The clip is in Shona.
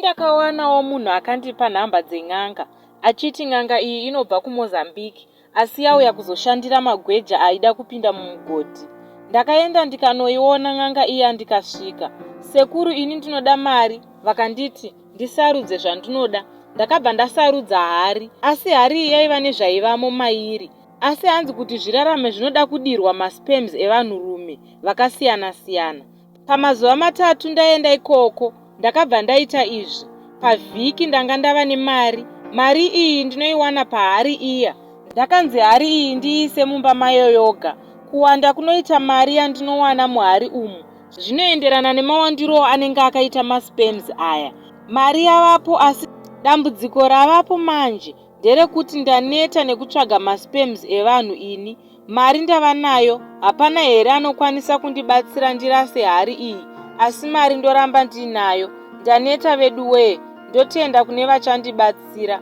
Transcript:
ndakawanawo munhu akandipa nhamba dzen'anga achiti n'anga iyi inobva kuMozambique asi yauya kuzoshandira magweja aida kupinda mumugodhi. Ndakaenda ndikanoiona n'anga iya ndikasvika. Sekuru ini ndinoda mari vakanditi ndisarudze zvandinoda. Ndakabva ndasarudza hari asi hari iyi yaiva nezvaivamo mairi asi hanzi kuti zvirarame zvinoda kudirwa masperms evanhurume vakasiyana siyana. Pamazuva matatu ndaenda ikoko ndakabva ndaita izvi. Pavhiki ndanga ndava nemari. Mari iyi ndinoiwana pahari iya. Ndakanzi hari iyi ndiiise mumba mayo yoga. Kuwanda kunoita mari yandinowana muhari umu zvinoenderana nemawandirowo anenge akaita masperms aya. Mari yavapo asi dambudziko ravapo manje nderekuti ndaneta nekutsvaga masperms evanhu ini. Mari ndava nayo, hapana here anokwanisa kundibatsira ndirase hari iyi asi mari ndoramba ndiinayo. Ndaneta veduwee, ndotenda kune vachandibatsira.